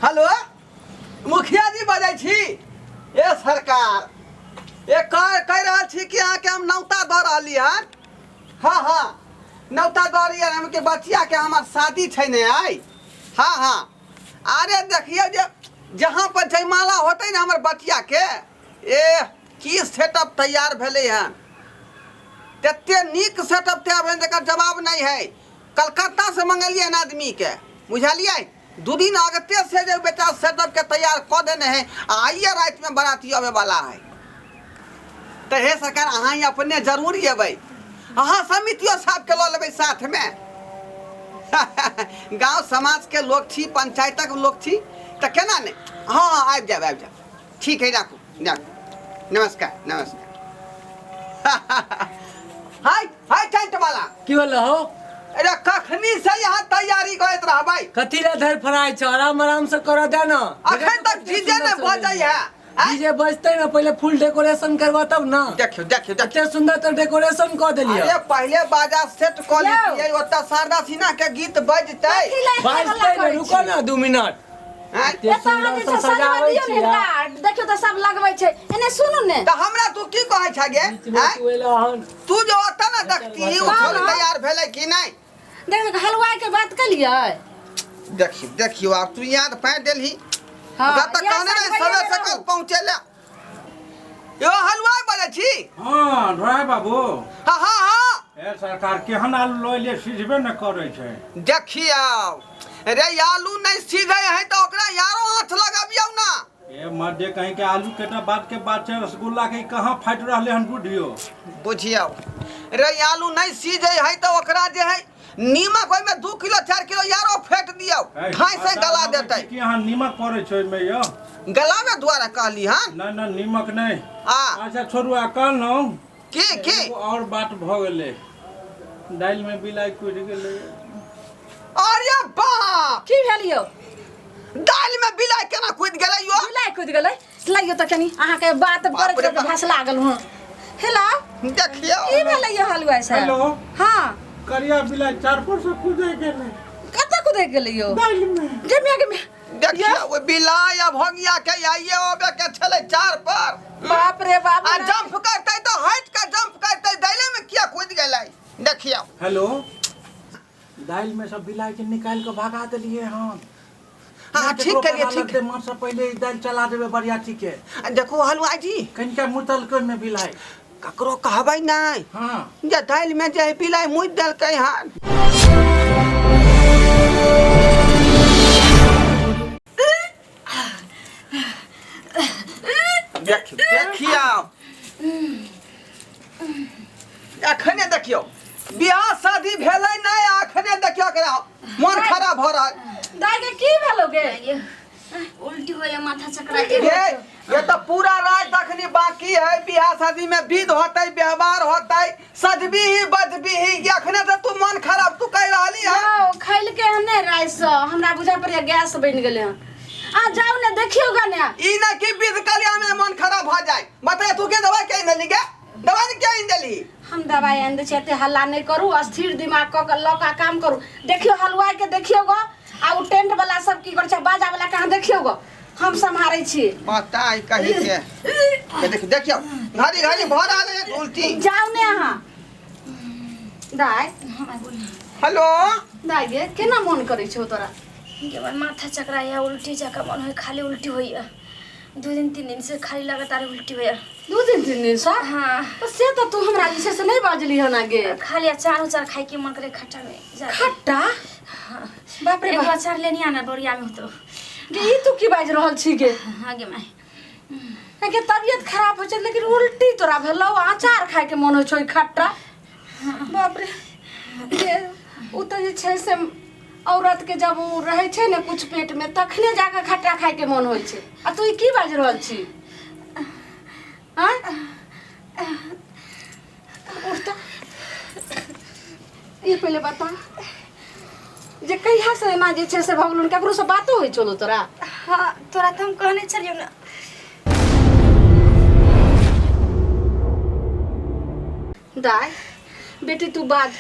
Hello मुखिया जी बजै छी ए सरकार ए कह कहि रहल छी कि अहाँके हम नौता दऽ रहली हन हाँ हाँ नौता दऽ रही हन हमके बचियाके हमर शादी छै ने आइ हाँ हाँ अरे देखियौ जे जहाँ पर जयमाला होतै ने हमर बचियाके ए की सेटअप तैयार भेलै हन तते नीक सेटअप तैयार भेलै जकर जवाब नहि है कलकत्ता से मंगेलियै हन आदमीके बुझलियै दू दिन अगते से जे बेटा सेटअप के तैयार कऽ देने है आ आइए रातिमे बराती अबै वाला है तऽ हे सरकार अहाँ ही अपने जरूर अबै अहाँ समितियो साहबके लऽ लेबै साथमे गाँव समाजके लोक छी पंचायतक लोक छी तऽ केना नहि हँ हँ आबि जायब आबि जायब ठीक है राखू राखू नमस्कार नमस्कार हाय हाय टेंट वाला की भेल हो अरे कखनी से यहाँ तैयारी करैत रहबै कथी ला धर फराइ छ आराम आराम से कर दे ना अखन तक डीजे ने बजै है आँय? डीजे बजते ना पहले फुल डेकोरेशन करवा तब ना देखियो देखियो देखियो एते सुंदर तो डेकोरेशन कर देलियो अरे पहले बाजा सेट कऽ यौ। लितियै ओतऽ शारदा सिन्हा के गीत बजतै कथी ला एते हल्ला बजते ना करै रुको छी? ना 2 मिनट आँय? एते एतऽ अहाँ सुंदर जे से छै सजबऽ सजाबै दियौ ने छी हिनका देखियौ तऽ सब लगबै छै एने सुनू ने तऽ हमरा तू की कहै छ गे बीच में आँय? तू एला हन तू जो ओतऽ ने देखती ओ हाँ, छोरी हाँ। तैयार भेलै कि नहि देखियौ हलवाई के बात केलियै देखियौ देखियौ आब तू याद पारि देलही हाँ, ओकरा तऽ इएह कहने रही सजबैये सबेर रहू। सकल पहुँचे ले यो हलवाई बजै छी हँ ढोरा बाबू हाँ हाँ हाँ ए सरकार केहन आलू लऽ एलियै सिझबे ने करै छै देखियौ रे आलू नहि सीधे है तऽ ओकरा यारो हाथ लगबियौ ना ए मर्दे कहीं के आलू के तऽ बात के बात छै रसगुल्ला के कहाँ फाटि रहले हन बुढ़ियो बुझियौ रे आलू नहि सीझे है तऽ ओकरा जे है नीमक ओहिमे 2 किलो 4 किलो यारो फेंट दियौ ढाई से गला देतै की अहाँ नीमक पड़ै छै ओहिमे यौ गलावे द्वारा कहली हन नहि नहि नीमक नहि आ अच्छा छोड़ू आ कहलहुँ की की एगो और बात भऽ गेलै दालि में बिलाइ कुदि गेलै अरे बाप की भेल यौ दालि में बिलाइ केना कूदि गेलै यौ बिलाइ कुदि गेलै लइयो तऽ कनि अहाँके बात बाप करैत रे करैत बाप। भास लागल हँ हेलो देखियौ की भेलै यौ हलुआई साहब हेलो। हँ करिया बिलाइ चार पर से कुदि गेलै कतऽ कुदि गेलै यौ दालि में गे माय गे माय देखियौ ओ बिलाइ आ भोगिया के आइए अबे के छलै चार पर बाप रे बाप आ जंप करतै तऽ हटि के जंप करतै दालि में किया कूदि गेलै देखियौ हेलो दालि में सब बिलाइ के निकालि के भगा देलियै हन हाँ ठीक करिए ठीक माँ से पहिले ई दालि चला देबै बरियाती के आ देखू हलुआई जी कनिका मुतल के ओहिमे बिलाइ ककरो कहबै नहि हाँ जे दालि में जे है बिलाइ मुति देलकै हन देखियौ देखियौ अखने देखियौ बियाह शादी भेलै नहि आ अखने देखियौ एकरा मन खराब भऽ रहल दाइ के की भेलो गे उल्टी होइए माथा चकरा ये ये तो पूरा रात अखनी बाकी है बियाह शादी में विध होतै व्यवहार होतै सजबी ही बजबी ही ये अखने से तू मन खराब तू कह रहली है यौ खैलके हन ने राति से हमरा बुझा पड़ैया गैस बनि गेलै हन आ जाउ ने देखियौ गा ने ई ना कि विध कलिया में मन खराब हो जाए बता तू के दवाई के देली गे दवाई के आनि देली हम दवाई आनि दै छी एते हल्ला नहि करू अस्थिर दिमाग कऽ के लऽ कऽ काम करू देखियौ हलुआई के देखियौ गो आ उ टेंट वाला सब की करै छै बाजा वाला कहाँ देखियौ गो हम सम्हारै छी पता है कहीं के ये देख देखियो घड़ी घड़ी भर आ रहे उल्टी जाउ ने अहाँ दाइ हेलो दाइ गे केना मोन करै छौ तोरा गे माथा चकराइए उल्टी जकाँ मन होइए खाली उल्टी होइए 2 दिन 3 दिन से खाली लगातार उल्टी होइए 2 दिन 3 दिन से हाँ तऽ से तऽ तू हमरा जे छै से नहि बाजली हन आगे खाली अचार उचार खाए के मन करे खट्टा में ज्यादा। खट्टा बाप रे एगो बाप अचार लेनी आना बोरिया में हो तो गे ई तू की बाजि रहल छी गे हाँ गे माय गे तबियत खराब होइ छै लेकिन उल्टी तोरा भेलौ अचार खायके मन होइ छौ ई खट्टा बाप रे गे ओ तऽ जे छै से औरत के जब ओ रहै छै ने कुछ पेट में तखने जाके खट्टा खायके मन होइ छै आ तू ई की बाजि रहल छी आँय उठ तऽ ई पहिले बता जे कहिया से एना जे छै से भऽ गेलौ ककरो से बातो होइ छलौ तोरा हाँ तोरा तऽ हम कहने छलियौ ने दाय बेटी तू बाज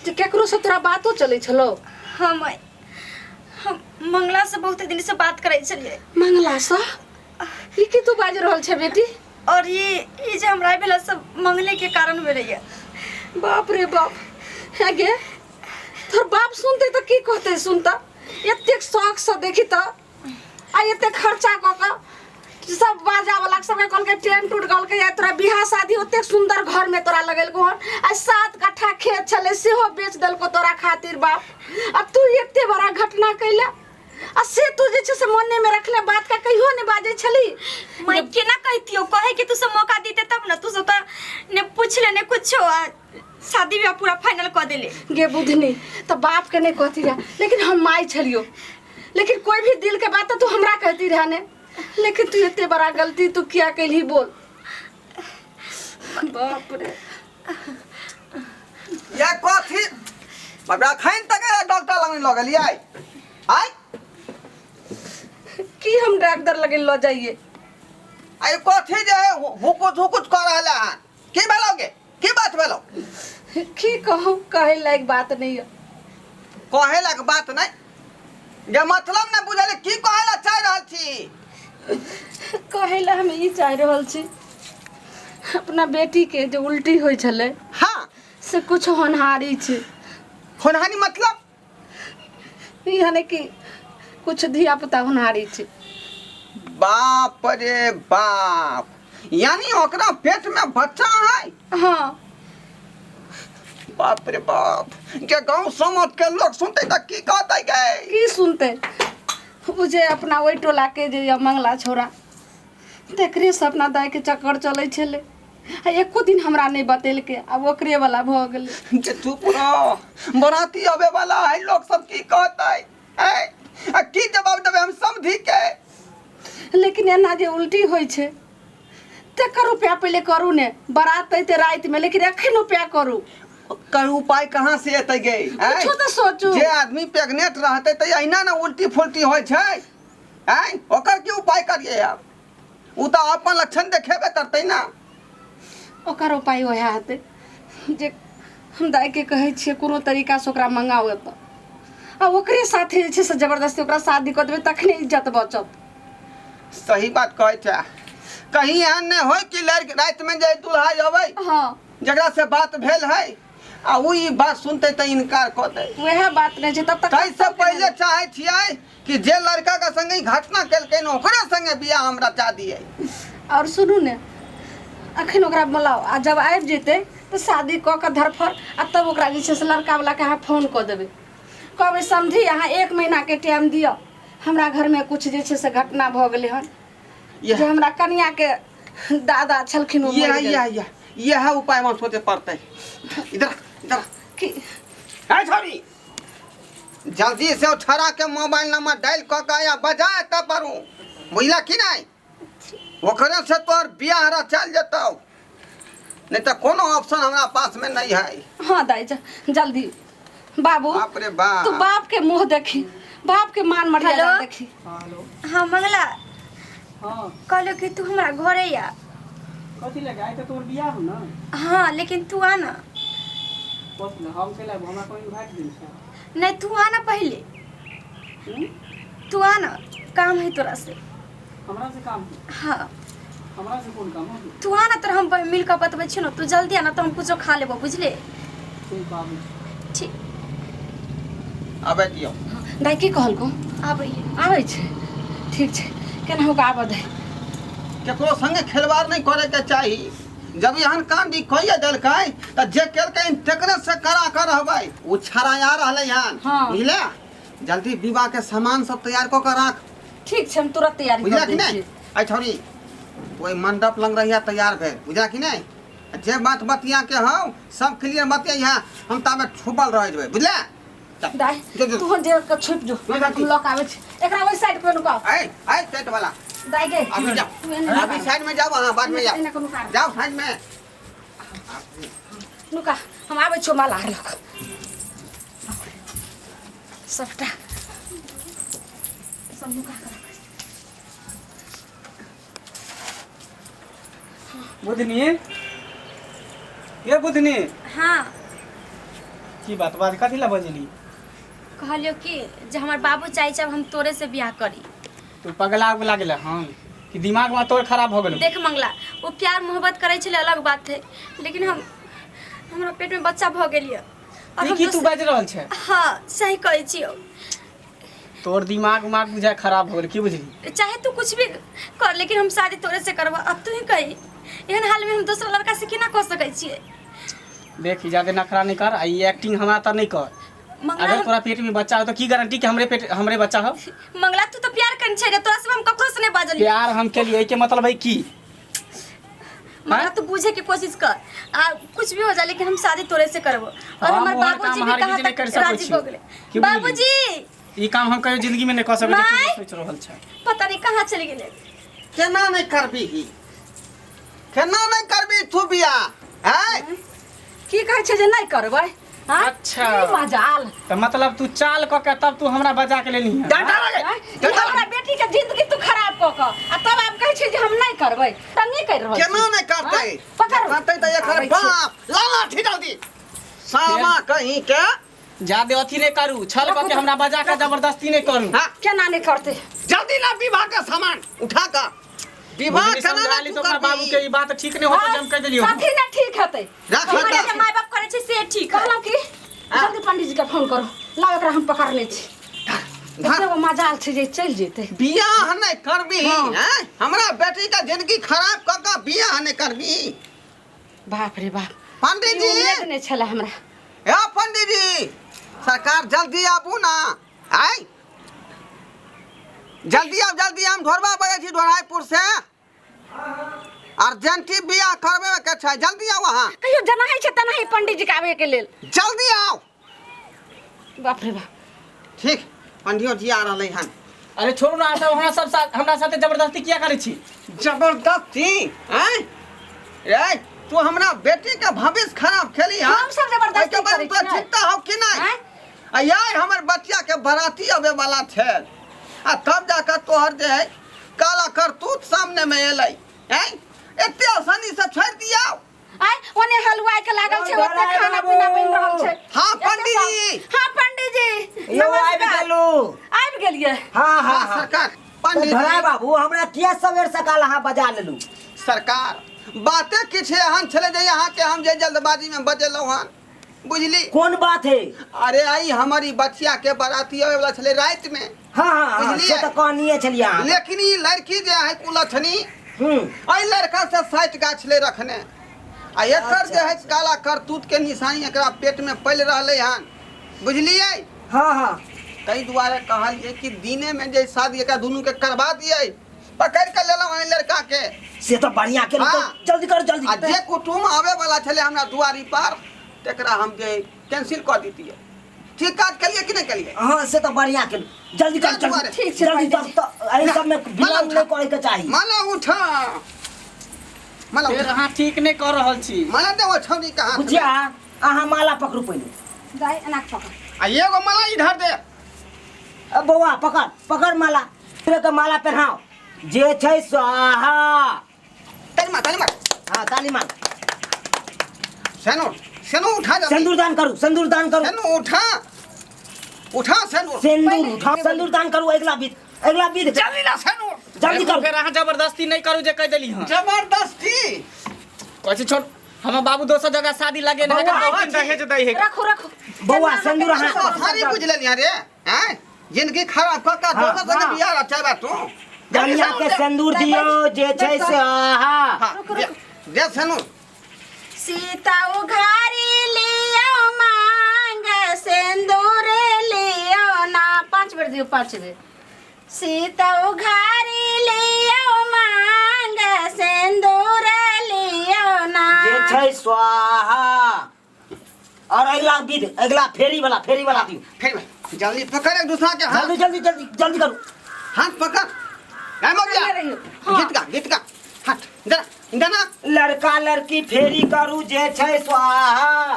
जे केकरो से तोरा बातो चलै छलौ हाँ माय हम मंगला से बहुत दिन से बात करै छलियै। मंगला सँ? ई की तू बाजि रहल छै बेटी? और ये जे हमरा भेला सब मंगले के कारण भेलैया। बाप रे बाप, हे गे तोहर बाप सुनते तऽ की कहते? सुनता एतेक शौक से देखी तऽ आ एतेक खर्चा कऽ कऽ सब बाजा वाला सबके कहलकै टेंट उट कहलकै या तोरा बियाह शादी ओतेक सुंदर घर में तोरा लगेलको हन आ 7 कट्ठा खेत छलै सेहो बेच देलको तोरा खातिर बाप, आ तू एते बड़ा घटना कैला आ से तू जे छै से मने में रखले बात का कहियो नहीं बाजै छली। मैं केना कहतियो, कहे के तू सब मौका देते तब ना, तू सब त ने पूछले ने कुछो आ शादी ब्याह पूरा फाइनल क देले। गे बुधनी त बाप के नहीं कहती रहा, लेकिन हम माई छलियो, लेकिन कोई भी दिल के बात तो तू हमरा कहती रहा ने, लेकिन तू एते बड़ा गलती तू किया कैली बोल? बाप रे या कथी बाप रे, अखन तक एरा डॉक्टर लग लऽ गेलियै आइ? की हम डॉक्टर लगे ल जाइए? आई कथी जे है हुकुच हुकुच कर रहला हन, की भेलौ गे, की बात भेलौ? की कहूँ, कहे लायक बात नहीं है। कहे लायक बात नहीं जे मतलब नहीं बुझल की कहे ला चाह रहल छी? कहे ला हम ई चाह रहल छी अपना बेटी के जे उल्टी होइ छलै, हाँ, से कुछ होनहारी छै। होनहारी मतलब? यानी कि कुछ धिया पुता होनहारी छै। बाप रे बाप, यानी ओकरा पेट में बच्चा है? हाँ। बाप रे बाप, के गांव समाज के लोग सुनते त की कहते गे? की सुनते, ओ जे अपना ओहि टोला के जे यऽ मंगला छोरा, तकरे से अपना दाई के चक्कर चलै छलै आ एको दिन हमरा नहीं बतेलकै, आब ओकरे वाला भऽ गेलै। जे चुप रह, बराती आवे वाला है, लोग सब की कहते है आ की जवाब देबै हम समझी के? लेकिन एना जे उल्टी होइ छै तकर उपाय पहिले करू ने, बारात अयतै रातिमे, लेकिन एखन उपाय करू। ओकर उपाय कहाँ से एतै गे? आँय? कुछो तऽ सोचू। जे आदमी प्रेग्नेंट रहतै तऽ अहिना ने उल्टी फुल्टी होइ छै, आँय? ओकर की उपाय करियै आब? ओ तऽ अपन लक्षण देखेबे करतै ना। ओकर उपाय वएह हेतै जे हम दाइके कहै छियै कोनो तरीकासँ ओकरा मंगाउ एतऽ आ ओकरे साथे जे छै से जबरदस्ती ओकरा शादी कऽ देबै, तखने इज्जत बचत। सही बात कहै छै, कहीं एहन नहि होय कि लड़की रातिमे जे दुल्हा अबै, हाँ, जकरा से बात भेल है आ उ ई बात सुनते तऽ इनकार कऽ दे। वएह बात नहि छै तब तक। ताहिसँ पहिले चाहै छियै कि जे लड़का के संगे ई घटना केलकै ने ओकरे संगे बियाह हमरा चाह दियै। और सुनू ने, अखन ओकरा बोलाउ आ जब आबि जेतै तऽ शादी कऽ कऽ धरफड़ आ तब ओकरा जे छै से लड़कावलाके अहाँ फोन कऽ देबै, कहबै समझी अहाँ 1 महीनाके टाइम दिअ, हमरा घरमे कुछ जे छै से घटना भऽ गेलै हन, जे हमरा कनियाके दादा छलखिन ओ मरि यह गेल। यह यह यह उपाय हम सोचे पड़तै। इधर इधर। की? है छोरी, जल्दी से ओ छोरा के मोबाइल नंबर डायल कऽ के या बजा एतऽ परू, बुझला कि नहि? ओकरे से तोहर बियाह रह चल जेतौ, नहीं तऽ कोनो ऑप्शन हमरा पास में नहीं है। हाँ दाई, जल्दी बाबू। बाप रे बाप, तू बाप के मुंह देखी, बाप के मान मर्यादा हेलो? देखी। हेलो। हाँ मंगला। हाँ। कहलो कि तू हमरा घरे आ। कथी लगे? आइ तऽ तोहर बियाह हो ना। हाँ लेकिन तू आ ना। कथी लए? हम कैला आबू? हमरा कोइ इन्वाइट देल छै? नहीं तू आ ना पहले। हम्म? तू आ ना, काम है तोरा से। हमरा से काम? हाँ। हमरा से कोन काम हो? तू आ ना, तोरा हम मिल कऽ बतबै छी ना, तू जल्दी आ ना तो हम कुछो खा लेबो, बुझले? ठीक, आबै छी। ठीक। आबे दियौ। दाई की कहलको? आबै। आबै छै, ठीक छै, केनाहु कऽ आबऽ दे। केकरो संगे खेलवाड़ नहीं करे के चाही। जब एहन कांड ई कहिए देलकै तऽ जे केलकै तेकरे से करा कर रहबै। ओ छड़ा आ रहलै हन। हाँ। बुझले? जल्दी विवाह के सामान सब तैयार कऽ के राख। ठीक छै, हम तुरंत तैयारी बुझला कर कि दै नहीं? छियै। ऐ छौड़ी, तू ओहि मंडप लग रहिया तैयार भेल, बुझला कि नहीं? आ जे बात बतिया के हौ सब क्लियर बतिया, हम ताबे छुपल रह जेबै, बुझला? चल, दाई जो, जो। तू जे के छुप जो, जो जाती। हम लऽ के आबै छी एकरा, ओहि साइड पे नुकाओ। ऐ ऐ पेट वाला। दाई गे, अभी जाओ। तू एने अभी साइड में जाओ, हाँ बाद में जाओ। एने को नुका। जाओ साइड में। नुका, हम आबै छियौ माला लऽ कऽ सबटा सब नुका कऽ रखै। बुधनी, ये बुधनी। हाँ। की बात बात, कथी लए बजली? कहलियो कि जे हमर बाबू चाहै छै आब हम तोरे से बियाह करी। तू पगला उगला गेलै हन कि दिमाग में तोर खराब हो गेलो? देख मंगला, वो प्यार मोहब्बत करै छलै अलग बात है, लेकिन हम हमरा पेट में बच्चा भऽ गेल यऽ और ई हम की तू बाजि रहल छै? हाँ सही कहै छियौ। तोर दिमाग उमाग बुझाय खराब हो गेल की बुझली? चाहे तू कुछ भी कर, लेकिन हम शादी तोरे से करबो। अब तू ही कही, एहन हाल में हम दोसरा लड़का से केना कऽ सकै छियै? देख, ई ज्यादे नखरा नहीं कर आ ई एक्टिंग हमरा तर नहीं कर। मंगला, अगर तोरा पेट में बच्चा हो तो की गारंटी कि हमरे पेट हमरे बच्चा हो? मंगला, तू तो प्यार करने छै रे, तोरा से हम ककरो से नहीं बाजल। प्यार हम के लिए के मतलब है की? मंगला, तू बुझे के कोशिश कर, आ कुछ भी हो जाए लेकिन हम शादी तोरे से करबो। और हम हमर ओहन बाबूजी काम भी हरगिज कहाँ नहि तक करि सकै राजी छी। हो गेले। की बुझली? बाबूजी, ई काम हम कहियो जिंदगी में नहीं कऽ सकै छी, माय! तू सोच रहल छै। पता नहीं कहाँ चली गेले। केना नहि करबी, केना नहि करबी तू बियाह हैं? की कहै छै जे नहि करबै? हाँ? अच्छा। की मजाल। तऽ मतलब तू चाल कऽ के तब तू हमरा बजा के लेली हन। डंडा लगे। आँय? ई हमरा बेटी के जिंदगी तू खराब कऽ कऽ आ तब आब कहै छै जे हम नहि करबै, तऽ नहि करि रहल छी। केना नहि करतै? आँय? पकड़। करतै तऽ एकर आबै छियै। बाप लाला ठीक जल्दी सामा कहीं के जादे अथी नहि करू, छल कऽ के हमरा बजा के जबरदस्ती नहि करू। हाँ। केना नहि करतै? जल्दी ना विवाह के सामान उठा के विवाह बुझली, केना समझा नहि ली तू तो अपना बाबू करबी? के ई बात ठीक नहीं होतो, हम कह देलियो। साथी नहि ठीक हेतै। राख हमर राख। जे माय बाप करै छै से ठीक है। कहलहुँ कि जल्दी पंडीजी के फोन करू, लाउ एकरा हम पकड़ने छी। एते गो मजाल छै जे चलि जेतै। बियाह नहि करबी? हाँ। हैं? हमरा बेटी के जिंदगी खराब कऽ के बियाह नहि करबी? बाप रे बाप, पंडीजी, ई उम्मीद नहि छलै हमरा। हे पंडीजी सरकार, जल्दी आबू ना, आय जल्दी आब, जल्दी। हम ढोरबा बजै छी ढोराईपुर से, अर्जेंटी बियाह करबे के छै, जल्दी आउ अहाँ। कहियो जनाहि छै तेनाही पंडीजी के आबे के लेल। जल्दी आउ। बाप रे बाप। ठीक, पंडियो जी आ रहलै हन। अरे छोड़ू ना, सब हमरा सब साथ हमरा साथे जबरदस्ती किया करै छी? जबरदस्ती? आँय रे, तू हमरा बेटी के भविष्य खराब खेली। हाँ, हम सब जबरदस्ती ओहिके बाद करै तोरा छियै। चिंता हो कि नहि? आँय? आ यार, हमर बच्चा के बराती आबे वाला छै आ तब जाकर तोहर जे है काला करतूत सामने में एलै। आँय, एते आसानी से छोड़ दिया? आय, ओने हलवाई के लागल छै, ओते खाना पीना बनि रहल छै। हाँ पंडीजी। हाँ पंडीजी, यौ आबि नमस्कार। गेलू? आबि गेलियै? हाँ। हाँ। हाँ हाँ। सरकार, तऽ पंडीजी। धरा बाबू, हमरा किया सवेर सकाल अहाँ बजा लेलू? सरकार, बाते किछु एहन छलै जे अहाँके हम जे जल्दबाजी में बजेलहुँ हन, बुझली? कोन बात है? अरे आई हमर ई बचिया के बराती आबै वाला छलै राति में। हाँ हाँ हाँ, से बुझलियै? तऽ कहनिए छलियै अहाँ। लेकिन ई लड़की जे है कुलछनी, एहि लड़का से साठि गाछ ले रखने आ एकर जे है काला करतूत के निशानी एकरा पेट में पलि रहलै हन, बुझलियै? हाँ हाँ। ताहि दुआरे कहलियै कि दिने में जे शादी एकरा दुनू के करवा दियै। पकड़ के लेलहुँ एहि लड़का के। से तऽ बढ़िया केलहुँ। हाँ। तऽ जल्दी करू, जल्दी। आ जे कुटुम आवे वाला छलै हमरा दुआरी पर, तकरा हम जे कैंसिल कऽ दितियै। ठीक काज केलियै कि नहि केलियै? हाँ, से तऽ बढ़िया केलहुँ, जल्दी करू। ताहि जल्दी। दुआरे। ठीक छै जल्दी। पंडीजी। तब तऽ एहि सबमे विलम्ब नहि करैके चाही। माला उठा, माला फेर उठा। अहाँ ठीक नहि कऽ रहल छी। माला दे ओ छौड़ी के हाथ में। बुझिया, अहाँ माला पकड़ू पहिले। दाइ, एना कऽ पकड़। आ एगो माला इधर दे। अ बौआ, पकड़ पकड़ माला, के माला पहनाओ जे छै स्वाहा। ताली मार, ताली मार। हाँ, ताली मार। सेनो, सेनो उठा जल्दी। सिंदूर दान करू, सिंदूर दान करू। सेनो उठा, उठा सेनो। सिंदूर उठाओ, सिंदूर दान करू। अगिला विध, अगिला विध। जल्दी ना सेनो। जल्दी देखू, करू। फेर अहाँ जबरदस्ती नहि करू जे कहि देली हँ। जबरदस्ती? कहै छी छोड़, हमर बाबू दोसर जगह शादी लगे ने बौआ, बहुत दहेज दै है। रखू, रखू। बौआ, सिंदूर अहाँ सारी बुझ लेलिया रे। हैं, जिंदगी खराब कऽ कऽ हाँ, दोसर संगे बियाह रचेबा तू? कनिया के सिंदूर दियो जे छै स्वाहा। हाँ, दे, दे सेनो। सीता उघारी लियो मांग सिंदूर लियो ना। पांच बेर दियो, पांच बेर। सीता उघारी लियो मांग सिंदूर लियो ना। जे छै स्वाहा। और अगिला विध, अगिला फेरी वाला, फेरी वाला दियो। फिर जल्दी पकड़ एक दूसरा के हाथ। जल्दी जल्दी जल्दी जल्दी करू। हाथ पकड़। नहीं मर गया। रहियो। हाँ। गीत गा, गीत गा। हट जरा जरा। लड़का लड़की फेरी करू जे छै स्वाहा।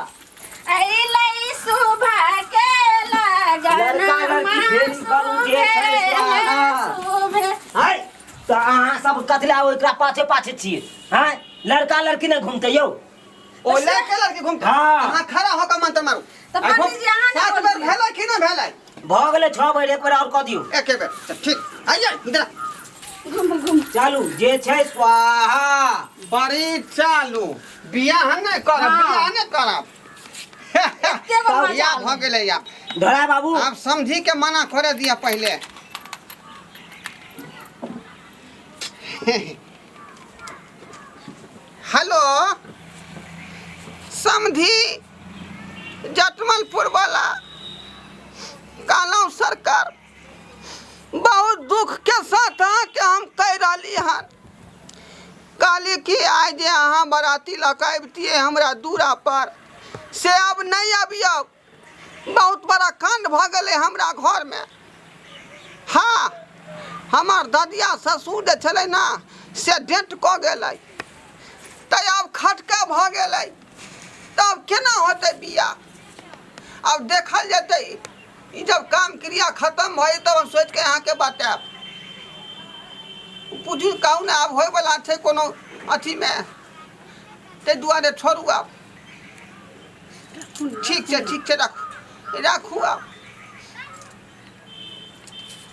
अइलै सुबह के लगन। लड़का लड़की फेरी करू जे छै स्वाहा। सुबह। है तऽ अहाँ सब कथिला ओकरा पाछे पाछे छियै? हैं, लड़का लड़की नहि घुमतै यौ? ओ लड़के लड़की घूमते। हाँ। अहाँ खड़ा होकर मंत्र मारू। तऽ पंडीजी, अहाँ नहि सात बेर बोलतियै। भेलै कि नहि भेलै? भऽ गेलै 6 बेर, एक बेर आओर कऽ दियौ। एके बेर तऽ ठीक। आइए इधर। घुम घुम। चालू जे छै स्वाहा। बड़ी चालू। बियाह नहि करब। हाँ। बियाह नहि करब। एते गो मजा बियाह भऽ गेलै आब। धरा बाबू। आब समझी के मना करे दिया पहिले। हेलो समधी जटमलपुर वाला, कहलहुँ सरकार बहुत दुख के साथ अहाँके हम कहि रहली हन। कहली कि आइ जे अहाँ बराती लऽ कऽ अबितियै हमरा दूरा पर से आब नहि अबियौ। बहुत बड़ा कांड भऽ गेलै हमरा घरमे। हाँ, हमर ददिया ससुर जे छलै ने से डेथ कऽ गेलै, तऽ आब खटका भऽ गेलै, तब केना होतै बियाह? आब देखल जेतै। ई जब काम क्रिया खत्म भऽ जेतै तब हम सोचि कऽ अहाँके बतायब। पूछू कहू ने, आब होयवला छै कोनो अथीमे, ताहि दुआरे छोड़ू आब। ठीक छै, ठीक छै, राखू राखू आब।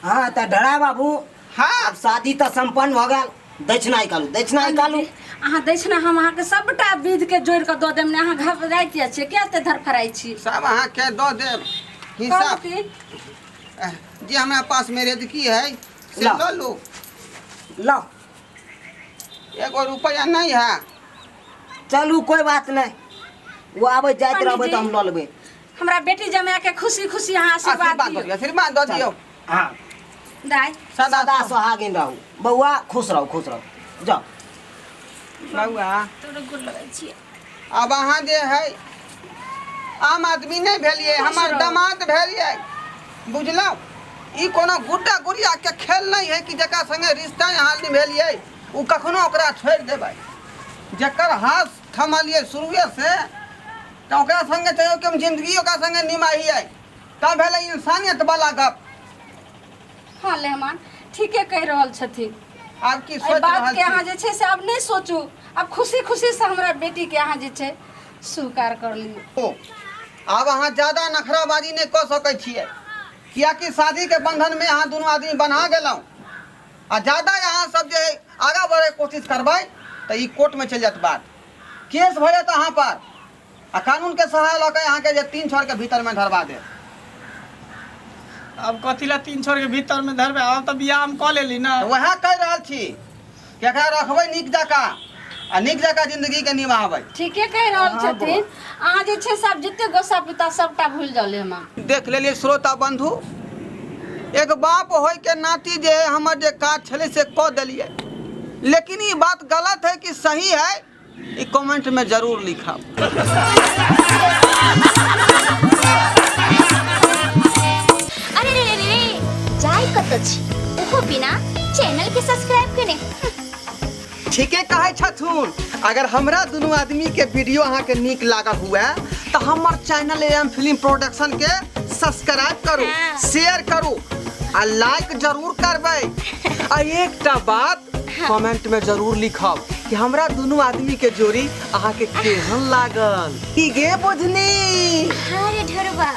हाँ तऽ डरा बाबू। हाँ। आब शादी तऽ सम्पन्न भऽ गेल। दक्षिणा निकालू, दक्षिणा निकालू। अहाँ दक्षिणा हम अहाँके सबटा विध के जोड़ि कऽ दऽ देब ने। अहाँ घबराइ किया छियै? किया एते धरफड़ाइ छी? सब अहाँके दऽ देब हिसाब। कहू की? जे हमरा पास में रेदकी है से लाओ। लऽ लू। लाओ। एगो रुपया नहीं है। चलू कोई बात नहीं, वो आबै जाइत पंडित रहबै तऽ जी। हम लऽ लेबै। हमरा बेटी जमाय के खुशी खुशी अहाँ आशीर्वाद आशीर्वाद दऽ दियौ। दियौ, आशीर्वाद दऽ दियौ। हाँ। दाइ। सदा सदा सोहागिन रहू बौआ, खुश रहू, खुश रहू। जाओ बौआ। तोरा गोर लगै छियै। आब अहाँ जे है आम आदमी नहि भेलियै, हमर दामाद भेलियै, बुझलहुँ? ई कोनो गुड्डा गुड़िया के खेल नहीं है कि जकरा संगे रिश्ता अहाँ निभेलियै ओ कखनो ओकरा छोड़ि देबै। जकर हाथ थमलियै शुरुए से तऽ ओकरा संगे चाहियो कि हम जिंदगी ओकरा संगे निमाहियै, तब भेलै इंसानियत वाला गप। हाँ लेहमान ठीके कहि रहल छथिन। आब की एहि सोचि बात रहल के अहाँ छी? जे छै से आब नहि सोचू। आब खुशी खुशी से हमरा बेटी के अहाँ जे छै स्वीकार कर लियौ। ओ, आब अहाँ ज्यादा नखराबाजी नहि कऽ सकै छियै, कियाकि शादीके बंधनमे अहाँ दुनू आदमी बन्हा गेलहुँ आ ज्यादा अहाँ सब जे आगाँ बढ़ैके कोशिश करबै तऽ ई कोर्टमे चलि जायत बात, केस भऽ जायत अहाँ पर आ कानूनके सहारा लऽ कऽ अहाँके जे 3 छड़ के भीतरमे धरबा देत। अब कथी ला 3 छड़ के भीतर में धरबे? अब तऽ बियाह हम कऽ लेली ना। तऽ वएह कहि रहल छी कि एकरा रखबै नीक जकाँ आ नीक जकाँ जिंदगीके निभाबै। ठीके कहि रहल छथिन। अहाँ जे छै से आब जते गोसा पिता सबटा भूलि जाउ लेहमान। देख लेलियै श्रोता बंधु, एक बाप होय के नाती जे है हमर जे काज छलै से कऽ देलियै, लेकिन ई बात गलत है कि सही है ई कमेंट में जरूर लिखब। अरे रे रे रे रे, जाय कत छी ओहो बिना चैनल के सब्सक्राइब केने। ठीके कहै छथुन। अगर हमरा दुनू आदमी के वीडियो अहाँ के नीक लागल हुए तो हमर चैनल एम फिल्म प्रोडक्शन के सब्सक्राइब करू, हाँ। शेयर करू आ लाइक जरूर करबै। आ एकटा बात कमेंट में जरूर लिखब कि हमरा दुनू आदमी के जोड़ी अहाँ के केहन लागल। की गे बुझनी? हाँ रे ढेरवा।